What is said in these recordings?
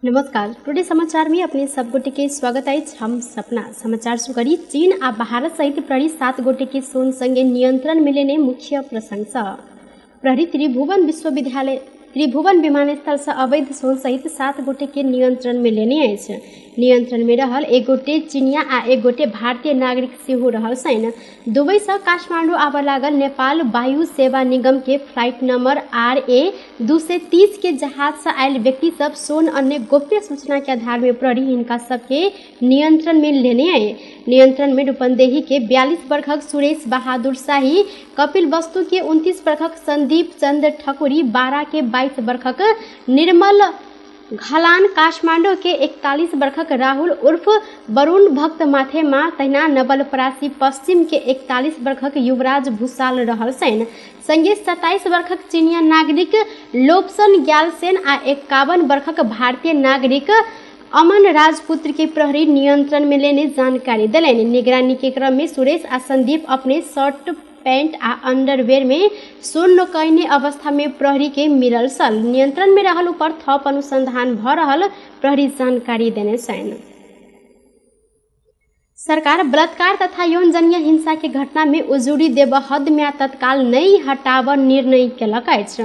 नमस्कार, टुडे समाचार में अपने सब गोटे के स्वागत अछि। हम सपना समाचार सुकरी। चीन आ भारत सहित प्रहरी 7 गोटे के सोन संगे नियंत्रण में लेने मुख्य प्रशंसा। प्रहरी त्रिभुवन विश्वविद्यालय त्रिभुवन विमानस्थल से अवैध सोन सहित 7 गोटे के नियंत्रण में लेने अछि। नियंत्रण में रहल 1 गोटे चीनिया आ 1 गोटे भारतीय नागरिक सेहो रहल छनि। दुबई से काठमांडू आबऽ लागल नेपाल वायु सेवा निगम के फ्लाइट नंबर RA 230 के जहाज से आयल व्यक्ति सब सोन अन्य गोप्य सूचना के आधार में प्रहरी हिनका सबके नियंत्रण में लेने आए। नियंत्रण में रूपंदेही के 42 वर्षक सुरेश बहादुर शाही, कपिल वस्तु के 29 वर्षक संदीप चंद्र ठकुरी, 12 के 22 वर्षक निर्मल घलान, काठमांडू के 41 वर्षक राहुल उर्फ वरुण भक्त माथेमा, तहिना नवलपरासी पश्चिम के 41 वर्षक युवराज भूषाल रहल छनि। संगे 27 वर्षक चीनिया नागरिक लोपसन ग्यालसेन आ 51 वर्षक भारतीय नागरिक अमन राजपुत्र के प्रहरी नियंत्रण में लेने जानकारी देलनि। निगरानी के क्रम में सुरेश आ संदीप अपने शर्ट पैंट आ अंडरवेयर में सोन नुकैने अवस्था में प्रहरी के मिलल छल। नियंत्रण में रहल ऊपर थप अनुसंधान भ रहल प्रहरी जानकारी देने छनि। सरकार बलात्कार तथा यौनजन्य हिंसा के घटना में उजुरी देब हद म्याद तत्काल नहीं हटाब निर्णय केलक अछि।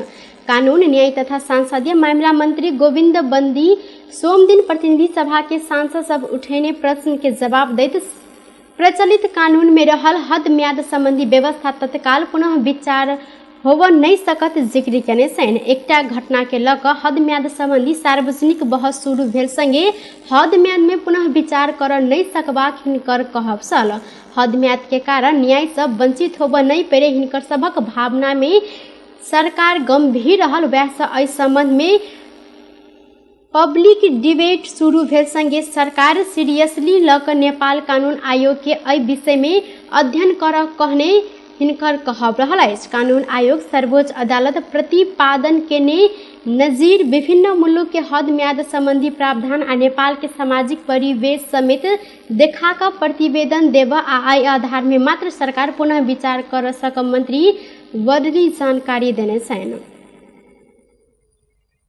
कानून न्याय तथा संसदीय मामला मंत्री गोविंद बंदी सोमदिन प्रतिनिधि सभा के सांसद सब उठेने प्रश्न के जवाब दैत प्रचलित कानून में रहल हद म्याद संबंधी व्यवस्था तत्काल पुनः विचार होब नहीं सकत जिक्र केने छनि। एकटा घटना के लऽ कऽ हद म्याद संबंधी सार्वजनिक बहस शुरू भेल संगे हद म्याद में पुनः विचार कर नहीं सकबाक हिनकर कहब छल। हद म्याद के कारण न्याय सब वंचित होब नहीं पेरे हिनकर सभक भावना में सरकार गंभीर रहल। वैह से एहि संबंध में पब्लिक डिबेट शुरू भेल संगे सरकार सीरियसली लऽ कऽ नेपाल कानून आयोग के एहि विषय में अध्ययन कर कहने हिनकर कहब रहल अछि। कानून आयोग सर्वोच्च अदालत प्रतिपादन केने नजीर विभिन्न मुल्क के हद म्याद संबंधी प्रावधान आ नेपाल के सामाजिक परिवेश समेत देखा कऽ प्रतिवेदन देब आ एहि आधार में मात्र सरकार पुनः विचार कर सक मंत्री बदली जानकारी देने छनि।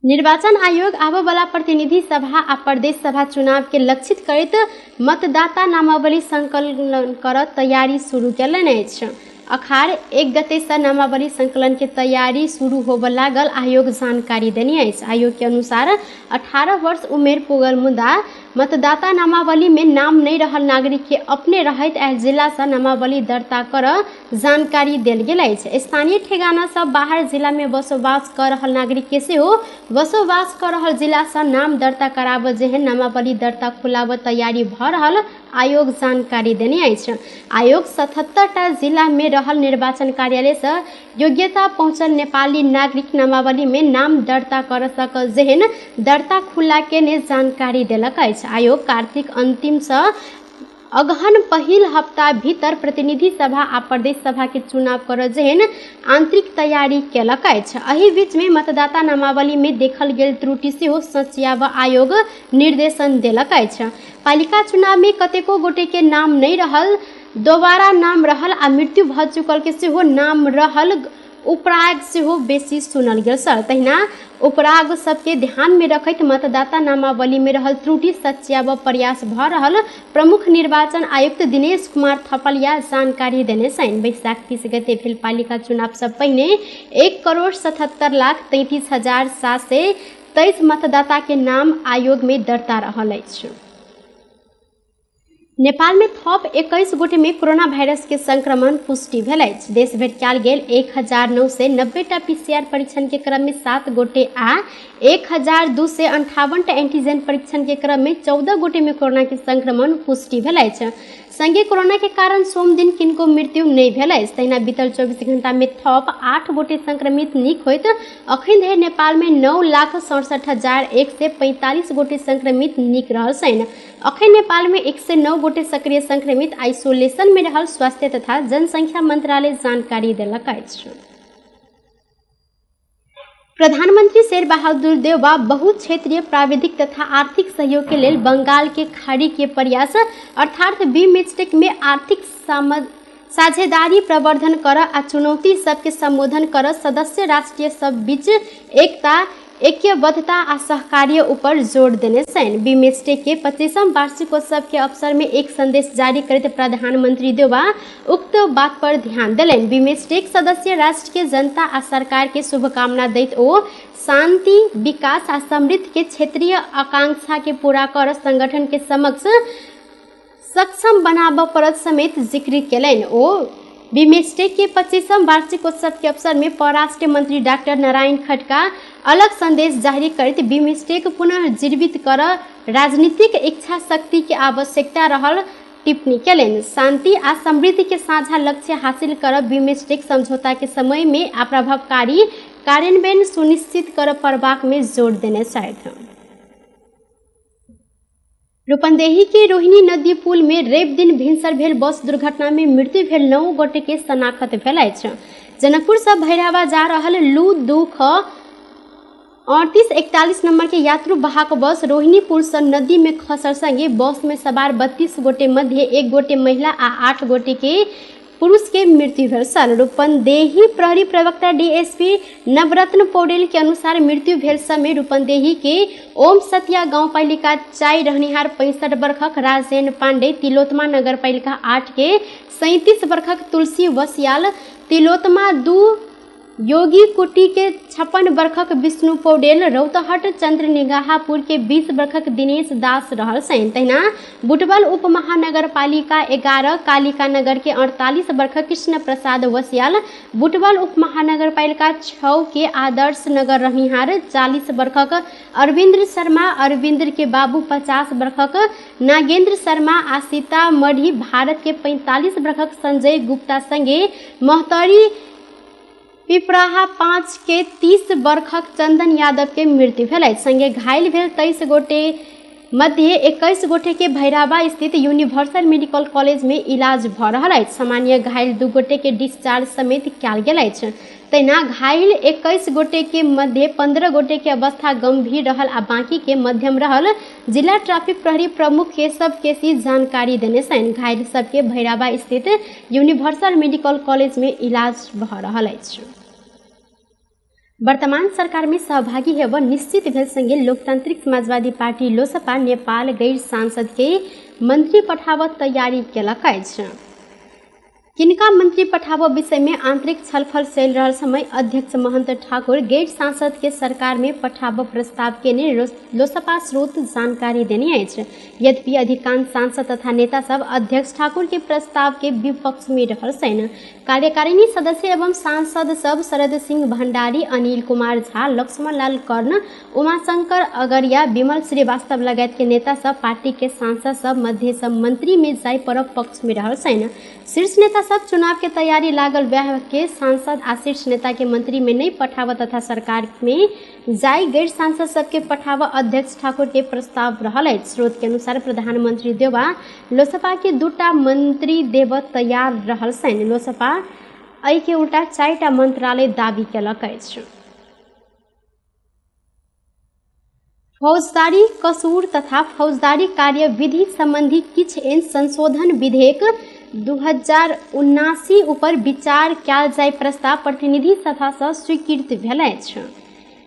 निर्वाचन आयोग आबऽवला प्रतिनिधि सभा आ प्रदेश सभा चुनाव के लक्षित करैत मतदाता नामावली संकलन कर तैयारी शुरू केलनि अछि। अखाड़ 1 गते से नामावली संकलन के तैयारी शुरू होबऽ लागल आयोग जानकारी देने अछि। आयोग के अनुसार 18 वर्ष उमेर पुगल मुदा मतदाता नामावली में नाम नहीं रहल नागरिक के अपने रहैत आयल जिला से नामावली दर्ता कर जानकारी देल गेल अछि। स्थानीय ठेगाना से बाहर जिला में बसोबास कर रहल नागरिक के सेहो बसोबास कर रहल जिला से नाम दर्ता कराबऽ जेहन नामावली दर्ता खुलाबऽ तैयारी भऽ रहल आयोग जानकारी देने अछि। आयोग 77टा जिला में रहल निर्वाचन कार्यालय से योग्यता पहुँचल नेपाली नागरिक नामावली में नाम दर्ता कर सक जेहन दर्ता खुला केने जानकारी देलक अछि। आयोग कार्तिक अंतिम से अगहन पहिल हप्ता भीतर प्रतिनिधि सभा आ प्रदेश सभा के चुनाव कर जेहन आंतरिक तैयारी केलक अछि। एहि बीच में मतदाता नामावली में देखल गेल त्रुटि सेहो सचियाब आयोग निर्देशन देलक अछि। पालिका चुनाव में कतेको गोटे के नाम नहीं रहल, दोबारा नाम रहल आ मृत्यु भऽ चुकल के सेहो नाम रहल उपराग सेहो बेसी सुनल गेल छल। तहिना उपराग सबके ध्यान में रखैत मतदाता नामावली में रहल त्रुटि सच्याब प्रयास भऽ रहल प्रमुख निर्वाचन आयुक्त दिनेश कुमार थपलिया जानकारी देने छनि। वैशाख 30 गते भेल पालिका चुनाव से पहिने 1,77,33,723 मतदाता के नाम आयोग में दर्ता रहल अछि। नेपाल में थप 21 गोटे में कोरोना वायरस के संक्रमण पुष्टि भेल अछि। देश भरि कयल गेल 1990टा पीसीआर परीक्षण के क्रम में 7 गोटे आ 1258टा एंटीजन परीक्षण के क्रम में 14 गोटे में कोरोना के संक्रमण पुष्टि भेल अछि। संगे कोरोना के कारण सोमदिन किनको मृत्यु नहीं भेल अछि। तहिना बीतल 24 घंटा में थप 8 गोटे संक्रमित नीक होइत अखन धरि नेपाल में 9,67,145 गोटे संक्रमित नीक रहल छनि। अखन नेपाल में 109 गोटे सक्रिय संक्रमित आइसोलेशन में रहल स्वास्थ्य तथा जनसंख्या मंत्रालय जानकारी देलक अछि। प्रधानमंत्री शेर बहादुर देउबा बहुक्षेत्रीय प्राविधिक तथा आर्थिक सहयोग के लेल बंगाल के खाड़ी के प्रयास अर्थात बिम्स्टेक में आर्थिक साझेदारी प्रवर्धन कर आ चुनौती सबके संबोधन कर सदस्य राष्ट्रीय सब बीच एकता ऐक्यबद्धता आ सहकार्य ऊपर जोर देने छनि। बिम्स्टेक के 25म वार्षिकोत्सव के अवसर में एक संदेश जारी करैत प्रधानमंत्री देउवा उक्त बात पर ध्यान देलनि। बिम्स्टेक सदस्य राष्ट्र के जनता आ सरकार के शुभकामना दैत ओ शांति, विकास आ समृद्धि के क्षेत्रीय आकांक्षा के पूरा कर संगठन के समक्ष सक्षम बनाबऽ पड़त समेत जिक्र केलनि। ओ बिम्स्टेक के 25म वार्षिकोत्सव के अवसर में परराष्ट्र मंत्री डॉक्टर नारायण खड्का अलग संदेश जारी करैत बिम्स्टेक पुनर्जीवित कर राजनीतिक इच्छा शक्ति के आवश्यकता रहल टिप्पणी केलनि। शांति आ समृद्धि के साझा लक्ष्य हासिल कर बिम्स्टेक समझौता के समय में आ प्रभावकारी कार्यान्वयन सुनिश्चित कर पड़बाक में जोर देने छथि। रूपन्देही के रोहिणी नदी पुल में रवि दिन भिनसर भेल बस दुर्घटना में मृत्यु भेल 9 गोटे के शनाखत भेल अछि। जनकपुर से भैरहवा जा रहल लू 2 ख 3841 नंबर के यात्रु वाहक बस रोहिणी पुल से नदी में खसल संगे बस में सवार 32 गोटे मध्य 1 गोटे महिला आ 8 गोटे के पुरुष के मृत्यु भेल छल। रूपन्देही प्रहरी प्रवक्ता डीएसपी नवरत्न पौडेल के अनुसार मृत्यु भेल समय रूपन्देही के ओम सतिया गाउँपालिका 4 रहनिहार 65 वर्षक राजेन पांडे, तिलोत्तमा नगरपालिका 8 के 37 वर्षक तुलसी वसियाल, तिलोत्तमा 2 योगी कुटी के 56 वर्षक विष्णु पौडेल, रौतहट चंद्र निगाहापुर के 20 वर्षक दिनेश दास रहल छनि। तहिना बुटवल उप महानगरपालिका 11 कालिका नगर के 48 वर्षक कृष्ण प्रसाद वसियाल, बुटवल उप महानगरपालिका 6 के आदर्श नगर रहनिहार 40 वर्षक अरविंद्र शर्मा, अरविंद्र के बाबू 50 वर्षक नागेंद्र शर्मा आ सीतामढ़ी भारत के 45 वर्षक संजय गुप्ता संगे महतरी पिपराहा 5 के 30 वर्षक चंदन यादव के मृत्यु भेल अछि। संगे घायल भेल 23 गोटे मध्य 21 गोटे के भैरहवा स्थित यूनिवर्सल मेडिकल कॉलेज में इलाज भऽ रहल अछि। सामान्य घायल 2 गोटे के डिस्चार्ज समेत कयल गेल अछि। तहिना घायल 21 गोटे के मध्य 15 गोटे के अवस्था गंभीर रहल आ बाकी के मध्यम रहल जिला ट्रैफिक प्रहरी प्रमुख केशव केसी जानकारी देने छनि। घायल सबके भैरहवा स्थित यूनिवर्सल मेडिकल कॉलेज में इलाज भऽ रहल अछि। वर्तमान सरकार में सहभागी हेब निश्चित भेल संगे लोकतांत्रिक समाजवादी पार्टी लोसपा नेपाल गैर सांसद के मंत्री पठाब तैयारी केलक अछि। किनका मंत्री पठाब विषय में आंतरिक छलफल चलि रहल समय अध्यक्ष महंत ठाकुर गैर सांसद के सरकार में पठाब प्रस्ताव केने लोसपा स्रोत जानकारी देने अछि। यद्यपि अधिकांश सांसद तथा नेता सब अध्यक्ष ठाकुर के प्रस्ताव के विपक्ष में रहल छनि। कार्यकारिणी सदस्य एवं सांसद सब शरद सिंह भंडारी, अनिल कुमार झा, लक्ष्मण लाल कर्ण, उमाशंकर अगरिया, विमल श्रीवास्तव लगायत के नेता सब पार्टी के सांसद सब मध्य सब मंत्री में जाय पर पक्ष में रहल छनि। शीर्ष नेता सब चुनाव के तैयारी लागल वह के सांसद आ शीर्ष नेता के मंत्री में नहीं पठाव तथा सरकार में जाय गैर सांसद सबके पठाव अध्यक्ष ठाकुर के प्रस्ताव रहल अछि। स्रोत के अनुसार प्रधानमंत्री देउवा लोसपा के 2 मंत्री देव तैयार रहल छनि। लोसपा एहि के उल्टा 4 मंत्रालय दावी केलक अछि। फौजदारी कसूर तथा फौजदारी कार्यविधि संबंधी किछु एहन संशोधन विधेयक 2079 ऊपर विचार कयल जाय प्रस्ताव प्रतिनिधि सभा सँ स्वीकृत भेल अछि।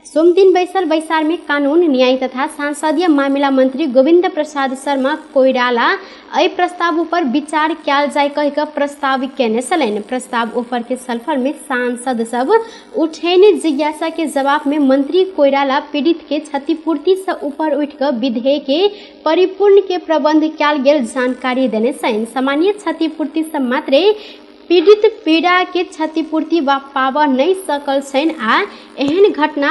सोमदिन बैसल बैसार में कानून न्याय तथा संसदीय मामिला मंत्री गोविंद प्रसाद शर्मा कोइराला एहि प्रस्ताव ऊपर विचार कयल जाय कहि कऽ प्रस्ताव केने छलनि। प्रस्ताव ऊपर के छलफल में सांसद सब उठेने जिज्ञासा के जवाब में मंत्री कोइराला पीड़ित के क्षतिपूर्ति से ऊपर उठि कऽ विधेयक के परिपूर्ण के प्रबंध कयल गेल जानकारी देने छनि। सामान्य क्षतिपूर्ति से मात्रे पीड़ित पीड़ा के क्षतिपूर्ति वा पाबऽ नहि सकल छनि आ एहन घटना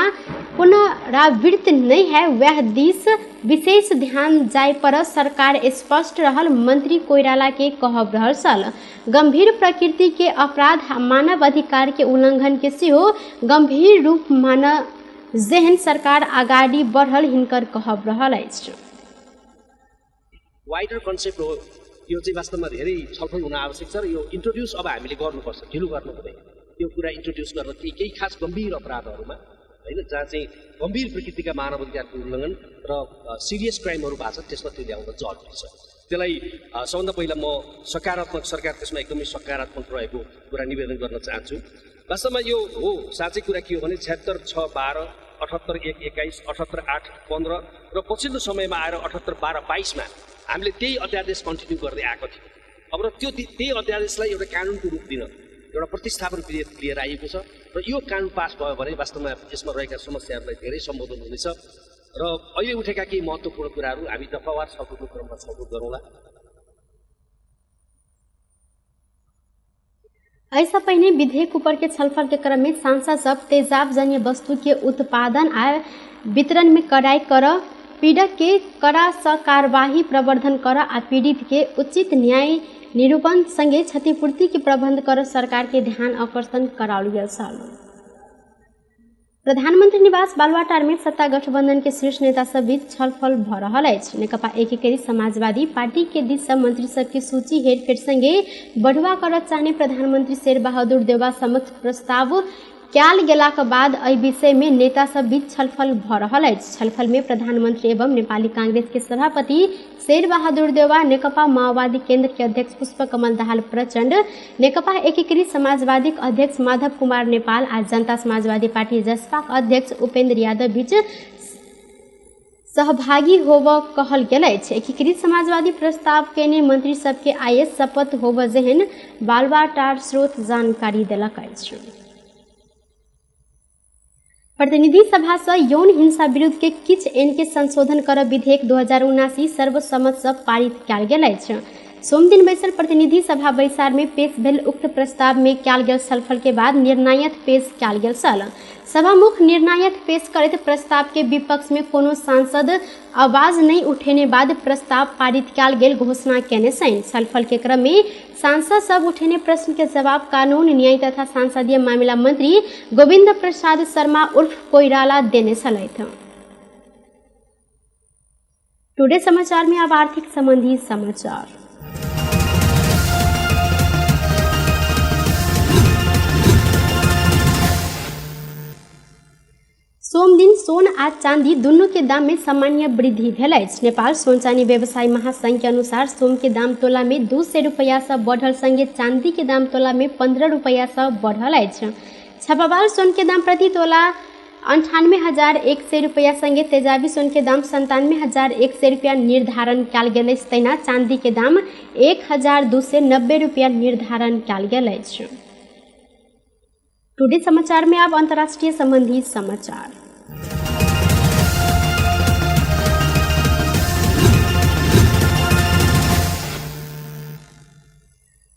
पुनरावृत्त नहि है वएह दिस विशेष ध्यान जाय पर सरकार स्पष्ट रहल मंत्री कोइराला के कहब रहल छल। गंभीर प्रकृति के अपराध आ मानव अधिकार के उल्लंघन के सेहो गंभीर रूप मान जेहन सरकार अगाडि बढ़ल हिनकर कहब रहल अछि। वाइडर कन्सेप्ट हो यो चाहिँ वास्तवमा धेरै छलफल हुन आवश्यक छ र यो इन्ट्रोड्युस अब हामीले गर्नुपर्छ, ढिलो गर्नु हुँदैन। यो कुरा इन्ट्रोड्युस गर्न केही खास गम्भीर अपराधहरूमा हैन, जहाँ चाहिँ गम्भीर प्रकृतिका मानव अधिकारको उल्लङ्घन र सिरियस क्राइमहरू भएको छ त्यसमा त्यो ल्याउन जरुरी छ। त्यसलाई सबभन्दा पहिला म सकारात्मक, सरकार त्यसमा एकदमै सकारात्मक रहेको कुरा निवेदन गर्न चाहन्छु। वास्तवमा यो हो साँच्चै कुरा के हो भने 76 6 12, 78 1 21, 78 8 15 र पछिल्लो समयमा आएर 78 12 22 मा हामीले त्यही अध्यादेश कन्टिन्यू गर्दै आएको थियो। अब र त्यो त्यही अध्यादेशलाई एउटा कानुनको रूप दिन एउटा प्रतिस्थापन विधेयक लिएर आइएको छ र यो कानुन पास भयो भने वास्तवमा यसमा रहेका समस्याहरूलाई धेरै सम्बोधन हुनेछ र अहिले उठेका केही महत्त्वपूर्ण कुराहरू हामी दफावार छलफलको क्रममा छलफल गरौँला। ऐसा पहिने विधेयक ऊपर के छलफल के क्रम में सांसद सब तेजाब जन्य वस्तु के उत्पादन आ वितरण में कड़ाई कर, पीड़क के कड़ा स कार्यवाही प्रवर्धन कर आ पीड़ित के उचित न्याय निरूपण संगे क्षतिपूर्ति के प्रबंध कर सरकार के ध्यान आकर्षण कराओल गेल छल। प्रधानमंत्री निवास बालुवाटार में सत्ता गठबंधन के शीर्ष नेता सब बीच छलफल भ रहल अछि। नेकपा एकीकृत समाजवादी पार्टी के दिस से मंत्री सब के सूची हेरफेर संगे बढ़ुआ करऽ चाहने प्रधानमंत्री शेरबहादुर देउवा समक्ष प्रस्ताव कयल गेलाक बाद एहि विषय में नेता सब बीच छलफल भ रहल अछि। छलफल में प्रधानमंत्री एवं नेपाली कांग्रेस के सभापति शेरबहादुर देउवा, नेकपा माओवादी केंद्र के अध्यक्ष पुष्पकमल दाहाल प्रचण्ड, नेकपा एकीकृत समाजवादी अध्यक्ष माधव कुमार नेपाल आ जनता समाजवादी पार्टी जसपा अध्यक्ष उपेन्द्र यादव बीच सहभागी होब कहल गेल अछि। एकीकृत समाजवादी प्रस्ताव केने मंत्री सबके IS शपथ होब जेहन बालुवाटार स्रोत जानकारी देलक अछि। प्रतिनिधि सभा से यौन हिंसा विरुद्ध के किछ एन के संशोधन कर विधेयक 2079 सर्वसम्मत से पारित कयल गेल अछि। सोमदिन बैसल प्रतिनिधि सभा बैसार में पेश भेल उक्त प्रस्ताव में कयल गेल छलफल के बाद निर्णायक पेश कयल गेल छल। सभामुख निर्णायक पेश करैत प्रस्ताव के विपक्ष में कोनो सांसद आवाज नहीं उठेने बाद प्रस्ताव पारित कयल गेल घोषणा केने छनि। छलफल के क्रम में सांसद सब उठेने प्रश्न के जवाब कानून न्याय तथा संसदीय मामिला मंत्री गोविंद प्रसाद शर्मा उर्फ कोइराला देने छलथि। टुडे समाचार में अब आर्थिक संबंधी समाचार। सोमदिन सोन आ चांदी दुनू के दाम में सामान्य वृद्धि भेल अछि। नेपाल सोन चानी व्यवसायी महासंघ के अनुसार सोन के दाम तोला में 200 रुपया से बढ़ल संगे चांदी के दाम तोला में 15 रुपया से बढ़ल अछि। छपावाल सोन के दाम प्रति तोला 98,100 रुपया संगे तेजाबी सोन के दाम 97,100 रुपया निर्धारण कयल गेल अछि। तहिना चांदी के दाम 1,290 रुपया निर्धारण कयल गेल अछि। टुडे समाचार में अब अंतर्राष्ट्रीय संबंधी समाचार।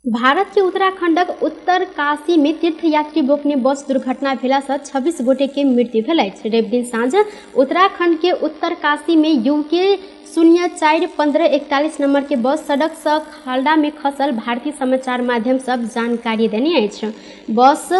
भारत के उत्तराखंडक उत्तरकाशी में तीर्थयात्री बोकने बस दुर्घटना भेला से 26 गोटे के मृत्यु भेल अछि। रविदिन साँझ उत्तराखंड के उत्तरकाशी में यूके 04 15 41 नंबर के बस सड़क से खाल्डा में खसल भारतीय समाचार माध्यम सब जानकारी देने अछि। बस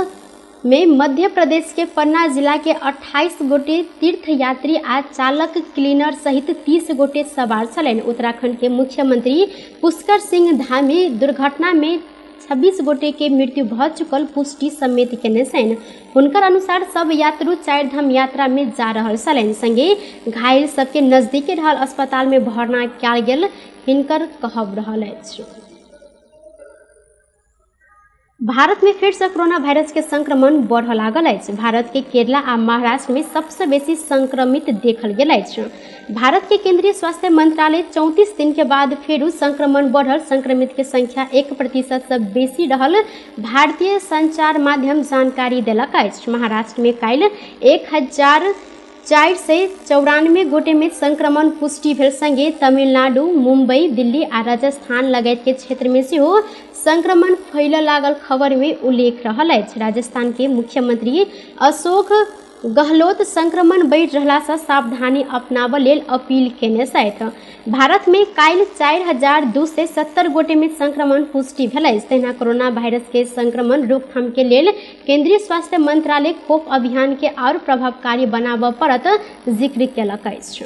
में मध्य प्रदेश के पन्ना जिला के 28 गोटे तीर्थयात्री आ चालक क्लीनर सहित 30 गोटे सवार छलनि। उत्तराखंड के मुख्यमंत्री पुष्कर सिंह धामी दुर्घटना में 26 गोटे के मृत्यु भ चुकल पुष्टि समेत केने छनि। हुनकर अनुसार सब यात्रु चारिधाम यात्रा में जा रहल छलनि। संगे घायल सबके नजदीके रहल अस्पताल में भर्ना कयल गेल हिनकर कहब रहल अछि। भारत में फिर से कोरोना वायरस के संक्रमण बढ़ लागल अछि। भारत के केरला आ महाराष्ट्र में सबसे बेसी संक्रमित देखल गेल अछि। भारत के केंद्रीय स्वास्थ्य मंत्रालय 34 दिन के बाद फेरू संक्रमण बढ़ल संक्रमित के संख्या 1% से बेसी रहल भारतीय संचार माध्यम जानकारी देलक अछि। महाराष्ट्र में काल्हि 1,494 गोटे में संक्रमण पुष्टि भेल संगे तमिलनाडु, मुंबई, दिल्ली आ राजस्थान लगायत के क्षेत्र में सेहो संक्रमण फैलऽ लागल खबर में उल्लेख रहल अछि। राजस्थान के मुख्यमंत्री अशोक गहलोत संक्रमण बढ़ि रहला से सावधानी अपनाबऽ लेल अपील केने छथि। भारत में काल्हि 4,270 गोटे में संक्रमण पुष्टि भेल अछि। तहिना कोरोना वायरस के संक्रमण रोकथाम के लेल केंद्रीय स्वास्थ्य मंत्रालय खोप अभियान के और प्रभावकारी बनाबऽ पड़त जिक्र केलक अछि।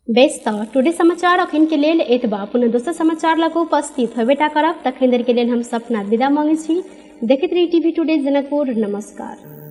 बेस त टुडे समाचार अखन के लेल एतबा। पुनः दोसर समाचार लग उपस्थित होबेटा करब। तखन देर के लेल हम सपना विदा मांगै छी। देखैत रही टीवी टुडे जनकपुर। नमस्कार।